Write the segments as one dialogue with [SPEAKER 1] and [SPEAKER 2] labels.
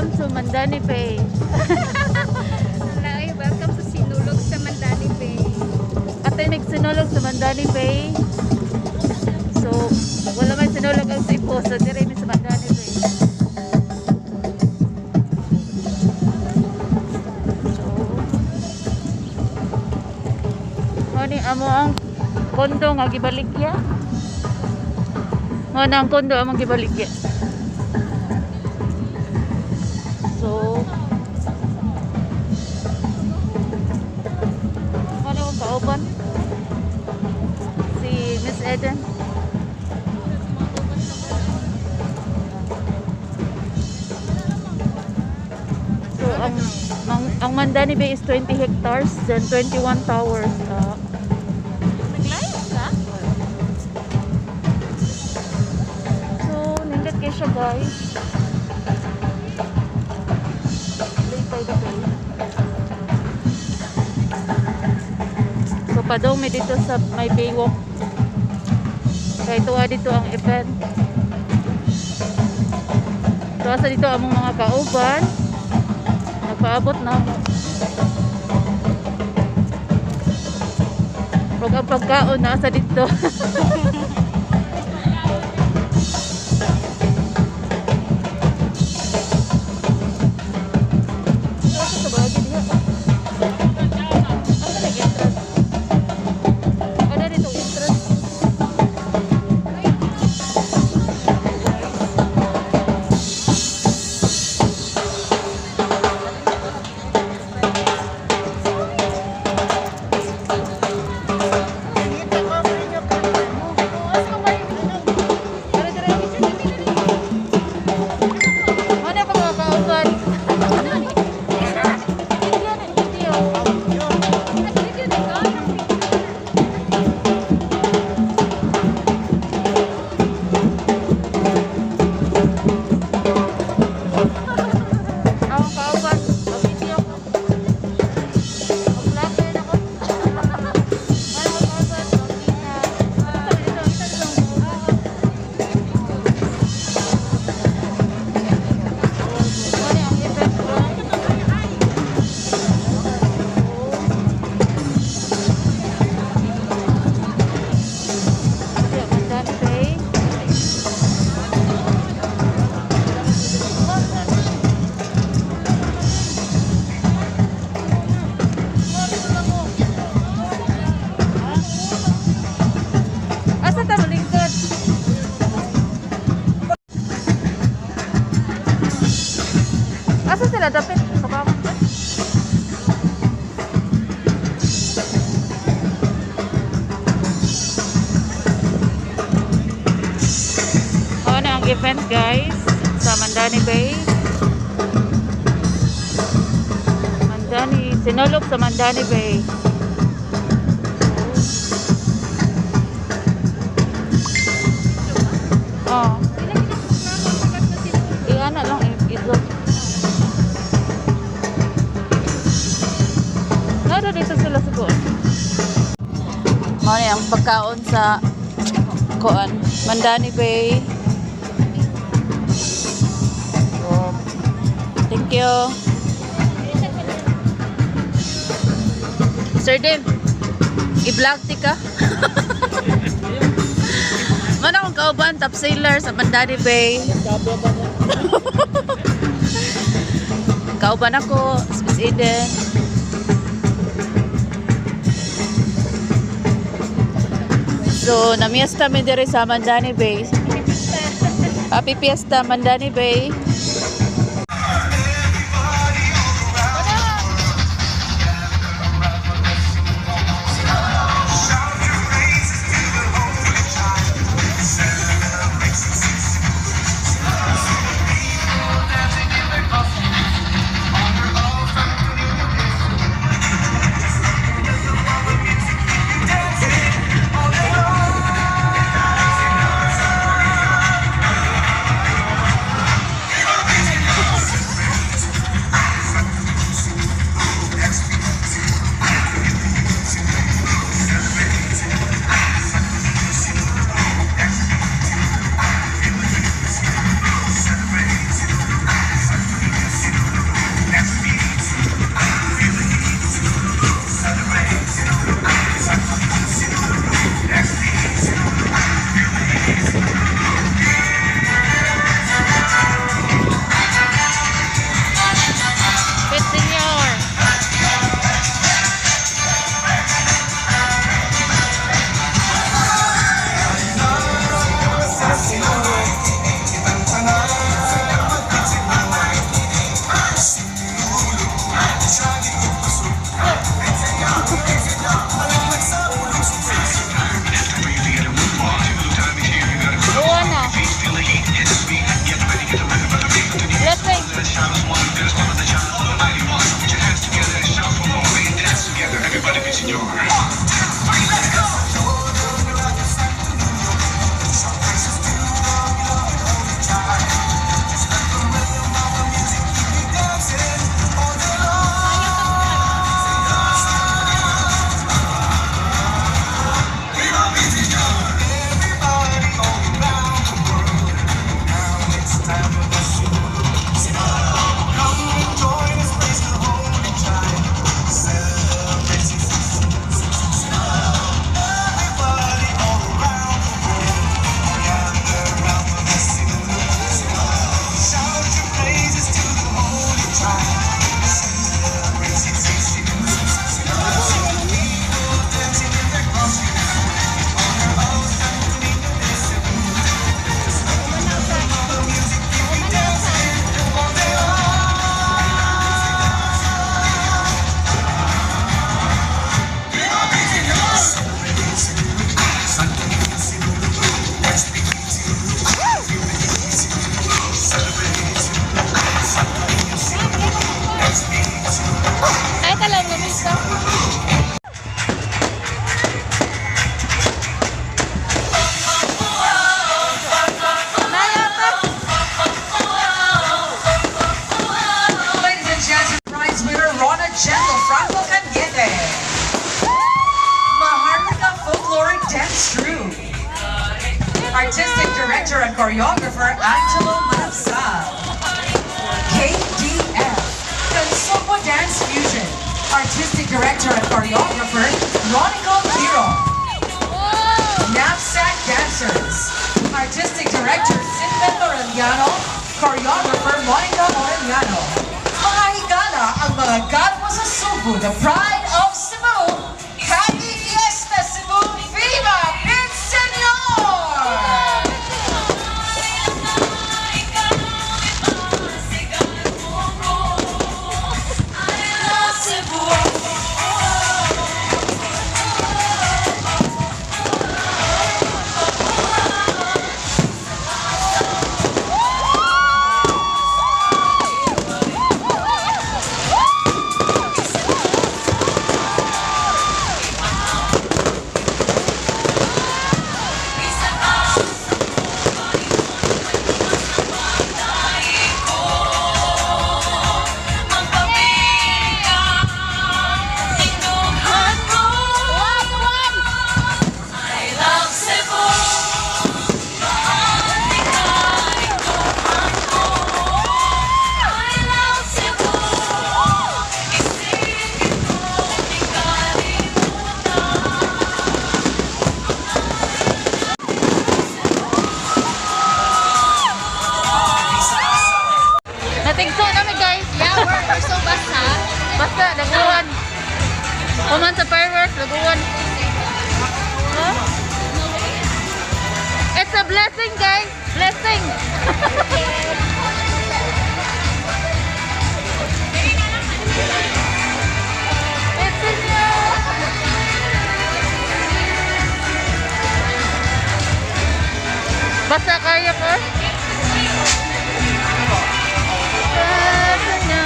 [SPEAKER 1] Welcome to Mandani Bay.
[SPEAKER 2] Ay, welcome sa Sinulog sa Mandani Bay.
[SPEAKER 1] Atay nagsinulog sa Mandani Bay. So, wala man sinulog ang Cebu. So, dire mi sa Mandani Bay. So, mao ni amo ang kondo nga gibaligya. Mao na ang kondo among gibaligya. So, mao na akong kauban. Si Miss Eden. So, ang Mandani Bay is 20 hectares, then 21 towers.
[SPEAKER 2] Nag-live ka?
[SPEAKER 1] So, nindot kayo siya, guys. Late by the bay. So, padong mi dito sa may baywalk. Kaya tuwa dito ang event. So, asa dito among mga kauban. Nagpaabot na mo. Huwag ang pagkaon nasa dito. So, asa sa bahagi diha? Asa nag-entrance? Ano dito entrance? Dere, dere. Ano ako mga kauban? Video na video.
[SPEAKER 2] Nag-video din ka?
[SPEAKER 1] Ako kauban, mag-video ako. Mag-vlogger ako. Ano ako kauban, mag-ina. Ano sabi dito? Isa dito. Ano ang event, guys? Ano, Mandani Bay. Asa ta malingkod? Asa sila dapit? Sa bawang. Oh, na ang event, guys, sa Mandani Bay. Mandani, sinulog sa Mandani Bay. Oh. Iana lang i-zoom. Nara dito sila siguro. Mao ni ang pagkaon sa kuan, Mandani Bay. Thank you. Sir Dave, i-vlog ti ka. Mana akong kauban, top sailor sa Mandani Bay. Kauban ako, si Miss Eden. So, namiesta mi diri sa Mandani Bay. Happy Fiesta, Mandani Bay.
[SPEAKER 2] Ay, talang lumisa.
[SPEAKER 3] Ladies and gentlemen, prize winner Rona Gentle Franco Cañete. Maharlika Folkloric Dance Troupe. Artistic Director and Choreographer Angelo Manapsal. KDF, Kansugbo Dance Fusion. Artistic Director and Choreographer Ronico Giro. Knapsack Dancers. Artistic Director Sinbad Aureliano, Choreographer Monica Aureliano. Mga higala ang mga garbo sa Subo, the pride of Cebu. Happy Fiesta Cebu! Viva Big Senor!
[SPEAKER 1] Natigso namin, guys.
[SPEAKER 2] Yeah, we're so basa.
[SPEAKER 1] Basta, naguwan. Kuman sa fireworks, naguwan. Huh? It's a blessing, guys. Blessing. It's in you. Basta kaya ko. Basta na.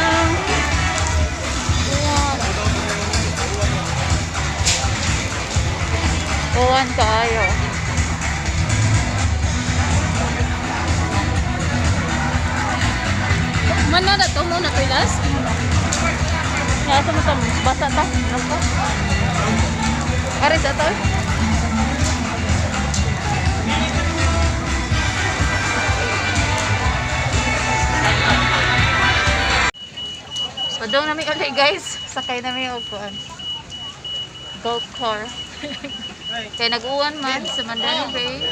[SPEAKER 1] Uwan kaayo.
[SPEAKER 2] Mana na to? Muna to last?
[SPEAKER 1] Nga sa mo basa ta. Ano Aris ato. Padong nami uli, guys. Sakay nami og kuan. Golf car. Kay nag-uwan man sa Mandani Bay.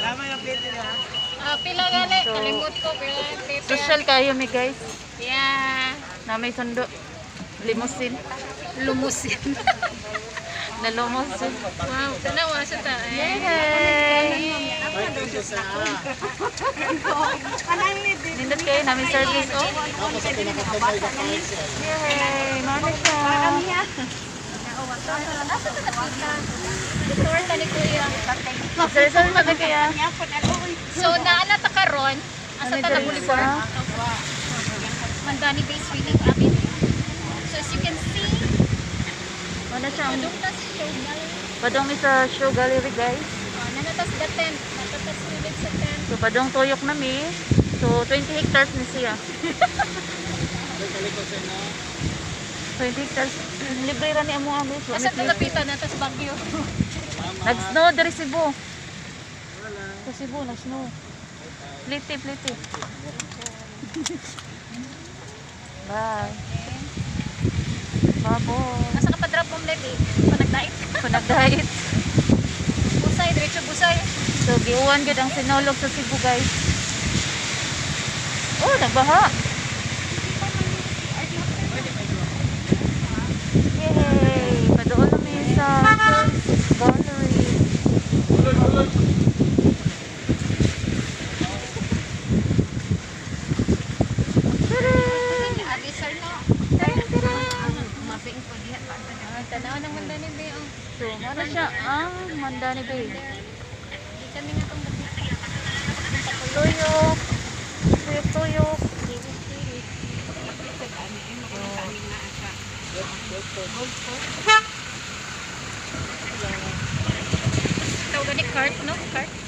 [SPEAKER 2] Ah, pila gali.
[SPEAKER 1] So,
[SPEAKER 2] Kalimot ko. Pila paper.
[SPEAKER 1] Social kayo mi, guys.
[SPEAKER 2] Yeah.
[SPEAKER 1] Na may sundo. Limousine.
[SPEAKER 2] Lumusin.
[SPEAKER 1] Nalumos.
[SPEAKER 2] Wow. Tanawa sa ta. Eh.
[SPEAKER 1] Yay! Nindot kayo namin service, oh. Yay! Mano siya.
[SPEAKER 2] Tour ta ni Kuya.
[SPEAKER 1] Sir, saan ba kaya?
[SPEAKER 2] So, naana ta karon. Asa ta na
[SPEAKER 1] Ano
[SPEAKER 2] Boulevard? Mandani Bay Swimming Avenue. So, as you can see,
[SPEAKER 1] Wala siya.
[SPEAKER 2] padung ta sa show gallery.
[SPEAKER 1] Padong mi sa show gallery, guys.
[SPEAKER 2] Oh, nanatas the tent. Nanatas limit sa tent.
[SPEAKER 1] So, padong tuyok na mi. So, 20 hectares ni siya. 20 hectares. Libre ra ni amo amo. So,
[SPEAKER 2] Asa ta lapitan? Natas Baguio.
[SPEAKER 1] Nag-snow diri Cebu. Sa Cebu, nag-snow. Plite, plite. Bye. Bye-bye.
[SPEAKER 2] Asa ka pa-drop mo, Levi? Panagdait.
[SPEAKER 1] Panagdait.
[SPEAKER 2] Busay, diretso busay.
[SPEAKER 1] So, giuwan gud ang sinulog sa Cebu, guys. Oh, nagbaha. Yay! Padoon kami sa gallery. Tadam!
[SPEAKER 2] Abi, sir, no?
[SPEAKER 1] Tadam, tadam!
[SPEAKER 2] Maping po diha. Tanaw ng Mandani Bay, oh.
[SPEAKER 1] So, mao na siya ang Mandani Bay.
[SPEAKER 2] Di kami nga itong
[SPEAKER 1] Tuyok. Tuyok, tuyok.
[SPEAKER 2] Tawag ni cart, no? Cart.